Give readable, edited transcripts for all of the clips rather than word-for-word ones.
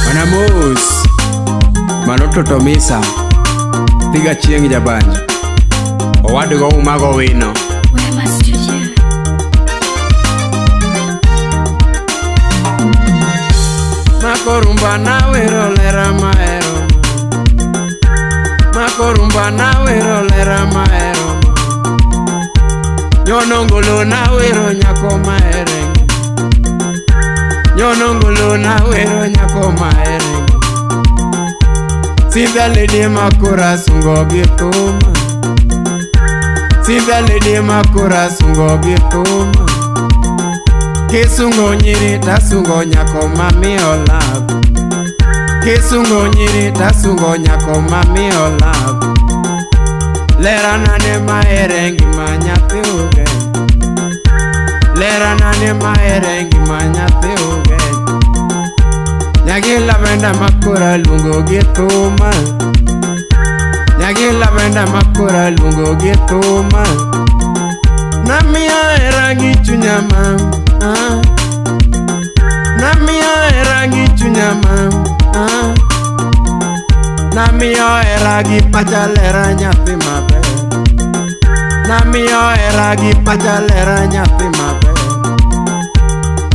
Mana mos. Mano Totomisa. Piga chieng' jabanjo. Owadgo umago wino. Wema Studio. Makorumba nawero lera mahero. Makorumba nawero lera mahero. Nyonongolo nawero nyako mahere. Nyonongolo nawero nyako mahere. Cynthia lady makora sungo gi thuma. Cynthia lady makora sungo gi thuma. Kisungo nyiri tasungo nyako mamiyo love. Kisungo nyiri tasungo nyako mamiyo love. Lera nane mahere ngima nyathi uge. Lera nane mahere ngima nyathi uge. Nyagi lavenda makora luongo gi thuma. Nyagi lavenda makora luongo gi thuma. Namiyo hera gi chunya ma. Ah. Namiyo hera gi chunya ma. Ah. Namiyo hera gi pacha lera nyathi maber. Namiyo hera gi pacha lera nyathi maber.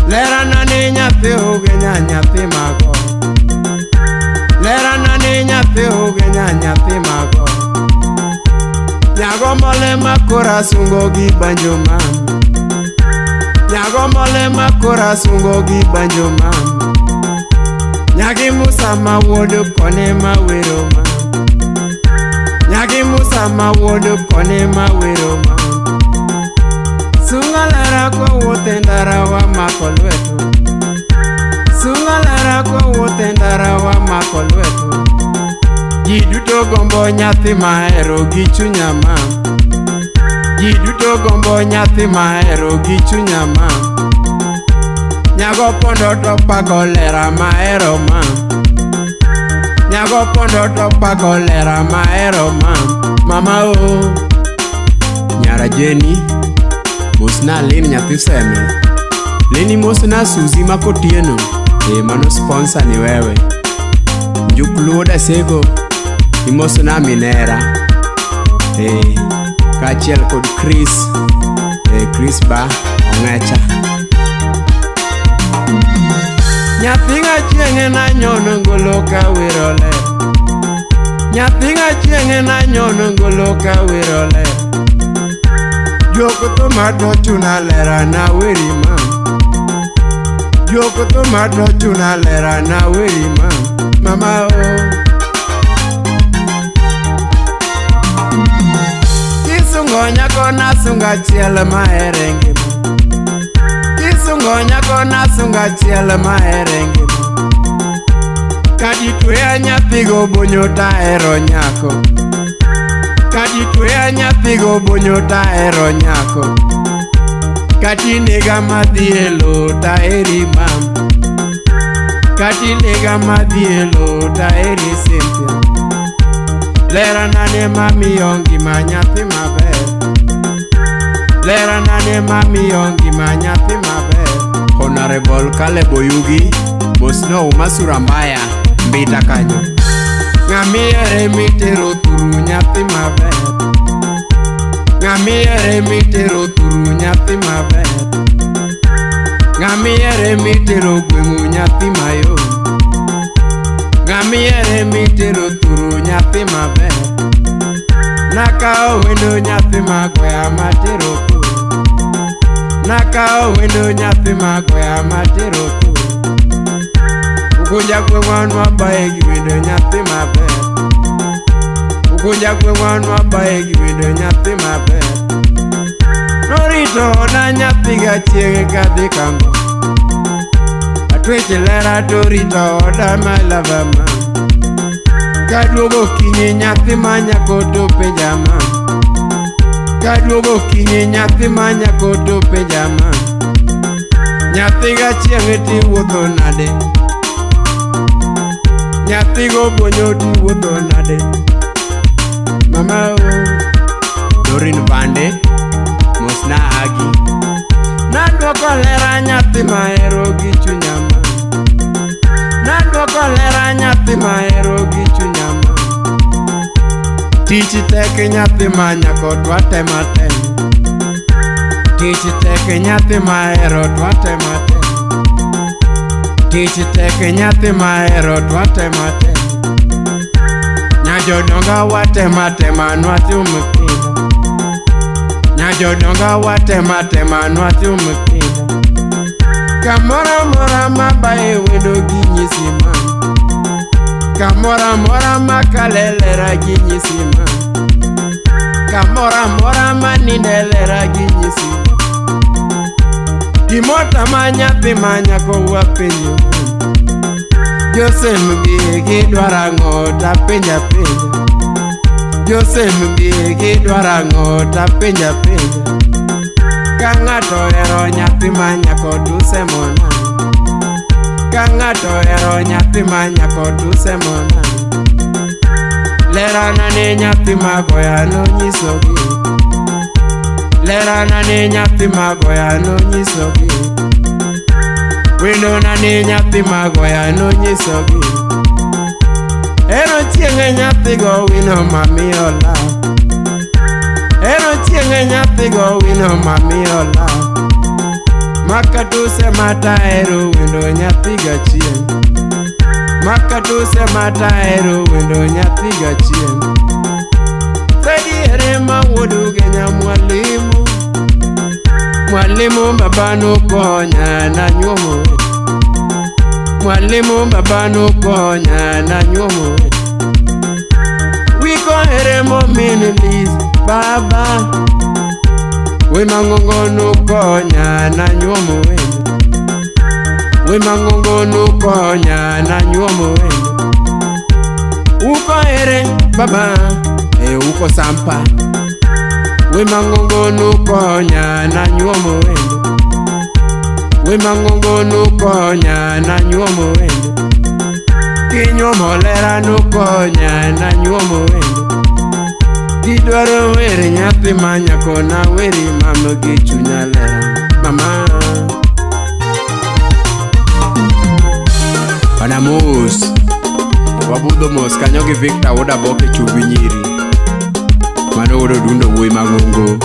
Lera nane nyathi oge nya nyathi mago. Lera nane nyathi oge nya nyathi mago. Nyago mole makora sungo gi banjo mam. Nyago mole makora sungo gi banjo mam. Nyagi Musa ma wuod kone ma wero ma. Nyagi Musa ma wuod kone ma wero ma. Sunga lera kowuotho e ndara wamako lweto. Sunga lera kowuotho e ndara wamako lweto. Ji duto gombo nyathi mahero gi chunya ma. Ji duto gombo nyathi mahero gi chunya ma. Nyago pondo to pako lera mahero ma. Nyago pondo to pako lera mahero ma. Mama o. Nyara Jeni, mosna Lin nyathi Seme. Leni mosna Suzy makotieno. E mano sponsor ni wewe. Njuk Dasego, imosna Minera. E, kaachiel kod Chris. E, Chris Ba Ong'echa. Nyathi ng'achieng' nanyono ngolo ka wero ler. Nyathi ng'achieng' nanyono ngolo ka wero ler. Juok thuma to chuna lera na weri ma. Juok thuma to chuna lera na weri ma. Mama o. Kisungo nyako nasungo achiel mahere ngima. Kisungo nyako nasungo achiel mahere ngima. Kaditweya nyathigo bonyo tahero nyako. Kaditweya nyathigo bonyo tahero nyako. Katinega madhi e lo taheri mam. Katinega madhi e lo taheri Cynthia. Lera nane mamiyo ngima nyathi maber. Lera nane mamiyo ngima nyathi maber. Honorable Caleb Oyugi, mosno Umasura Mbaya, Mbita kanyo. Ng'amiere mitero thuru nyathi maber. Ng'amiere mitero thuru nyathi maber. Ng'amiere mitero gweng'u nyathi mayom. Ng'amiere mitero thuru nyathi maber. Nakawo wendo nyathi magoya matero thuru. Nakawo wendo nyathi magoya matero thuru. Ugunja gweng'wa nwabaye gi wendo nyathi maber. Ugunja gweng'wa nwabaye gi wendo nyathi maber. Norito oda nyathi gachieng' kadhi kango. Atweche lera torito oda my lover ma. Kaduogo kinyi nyathi ma nyako to penja ma. Kaduogo kinyi nyathi ma nyako to penja ma. Nyathi gachieng' tiwuotho nade? Nyathi go bonyo tiwuotho nade? Mama o. Dorin Bande, mosna Agi. Nadwoko lera lera nyathi mahero gi chunya ma. Naduoko lera nyathi mahero gi chunya ma. Tich tek nyathi ma nyako twatema tem. Tich tek nyathi mahero twatema tem. Tich tek nyathi mahero twatema tem. Nyajodonga watema tema nwati umkinda. Nyajodonga watema tema nwati umkinda. Kamora mora mabaye wendo gi nyisi ma. Kamora mora makalelera gi nyisi ma. Kamora mora manindelera gi nyisi ma. Gimota ma nyathi ma nyako wapenjo. Josem gi gidwaro ang'o tapenja penja. Josem gi gidwaro ang'o tapenja penja. Ka ng'ato ohero nyathi ma nyako tusemona. Ka ng'ato ohero nyathi ma nyako tusemona. Lerana ne nyathi magoya nonyisogi. Lerana ne nyathi magoya nonyisogi. Wendona ne nyathi magoya nonyisogi. Ero chieng'e nyathi go wino mamiyo law. Ero chieng'e nyathi go wino mamiyo law. Makatuse mata ero wendo nyathi gachien. Makatuse mata ero wendo nyathi gachien. Fredi ere ma wuod Ugenya mwalimu. Mwalimu baba nukonya nanyuomo. Mwalimu baba nukonya nanyuomo. Wiko ere momin Liz baba. We mangongo nukonya nanyuomo wendo. We mangongo nukonya nanyuomo wendo. Uko ere baba e uko sampa. We mangongo nukonya nanyuomo wendo. We mangongo nukonya nanyuomo wendo. Kinyuomo lera nukonya nanyuomo wendo. Gidwaro wer nyathi ma nyako na weri mama gi chunya lera mama. Bana mos. Wabudho mos kanyo gi Victor wuod Aboke chumbi nyiri. Mano wuod Odundo wuoyi mang'ongo.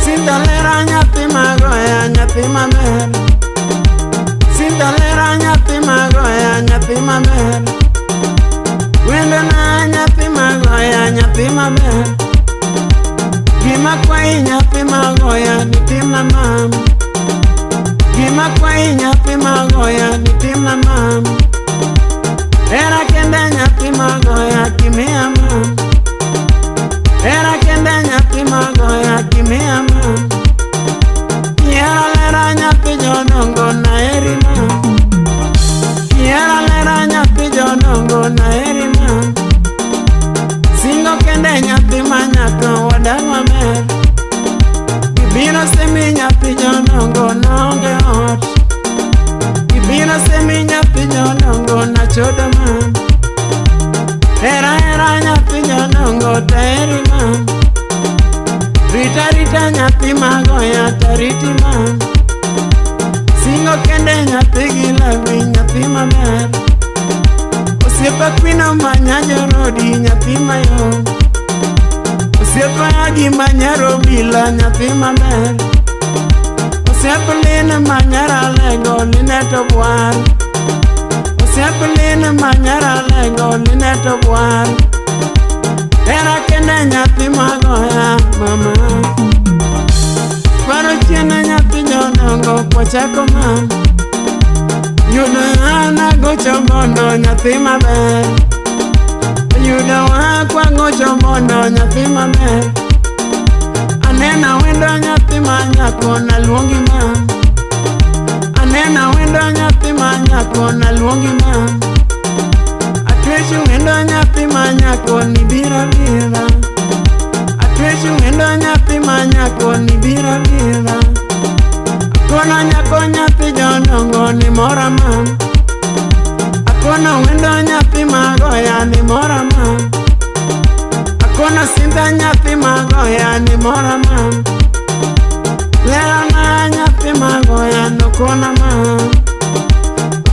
Sinda lera nyathi magoya nyathi maber. Sinda lera nyathi magoya nyathi maber. Wendona nyathi magoya nyathi maber. Gima kwayi nyathi magoya ni timna mam. Gima kwayi nyathi magoya ni timna mam. Era kende nyathi magoya kimiya mam. Era kende nyathi magoya kimiya mam. Nyiera lera nyathi jodongo naeri mam. Nyiera lera nyathi jodongo naeri mam. Singo kende nyathi ma nyako wadak maber. Gibiro semi nyathi jodongo naonge ot. Gibiro semi nyathi jodongo nachodo mam. Hera hera nyathi jodongo taeri mam. Rita rita nyathi magoya tariti mam. Singo kende nyathi gi lawi nyathi maber. Osiepa kwino manya jorodi nyathi mayom. Osiepa agi manya robila nyathi maber. Osiep line manya ralego line to bwar. Osiep line manya ralego line to bwar. Hera kende nyathi magoya mama. Paro chien nyathi jodongo kwachako mam. Yudo an agocho mondo nyathi maber. Yudo akwagocho mondo nyathi maber. Anena wendo nyathi ma nyako naluongi mam. Anena wendo nyathi ma nyako naluongi mam. Atwecho wendo nyathi ma nyako ni bira bira. Atwecho wendo nyathi ma nyako ni bira bira. Akono nyako nyathi jodongo ni mora mam. Akono wendo nyathi ma magoya ni mora ma. Akona Sinta nyathi magoya ni mora ma. Lerana nyathi magoya nokona ma.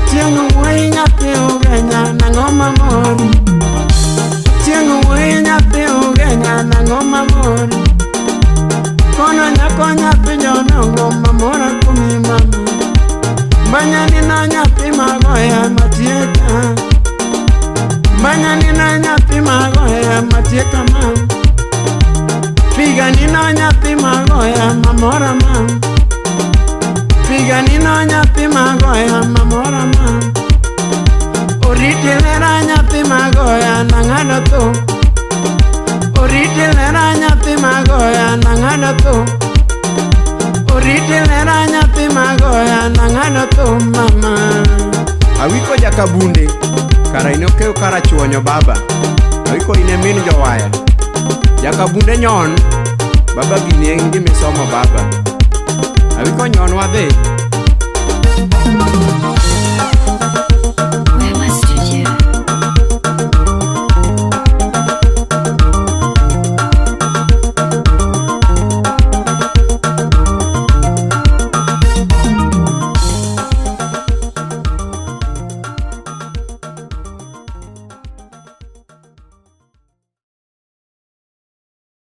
Otieno wuoyi nyathi ugenya nang'o mamori. Otieno wuoyi nyathi ugenya nang'o mamori. Kono nyako nyathi jonongo mamora kumi mama. Banyani na nyathi magoya matieka. Banyani na nyathi magoya matieka ma. Pigani na nyathi magoya mamora ma. Pigani na nyathi magoya mamora ma. Oriti lera nyathi magoya nang'ado tho. Oriti lera nyathi magoya nang'ado tho. Oriti lera nyathi magoya nang'ado tho mama. Awiko jakabunde kara inokew karachuonyo baba. Awiko in e min jowaya. Jakabunde nyon baba gini en gimisomo baba. Awiko nyon wadhi.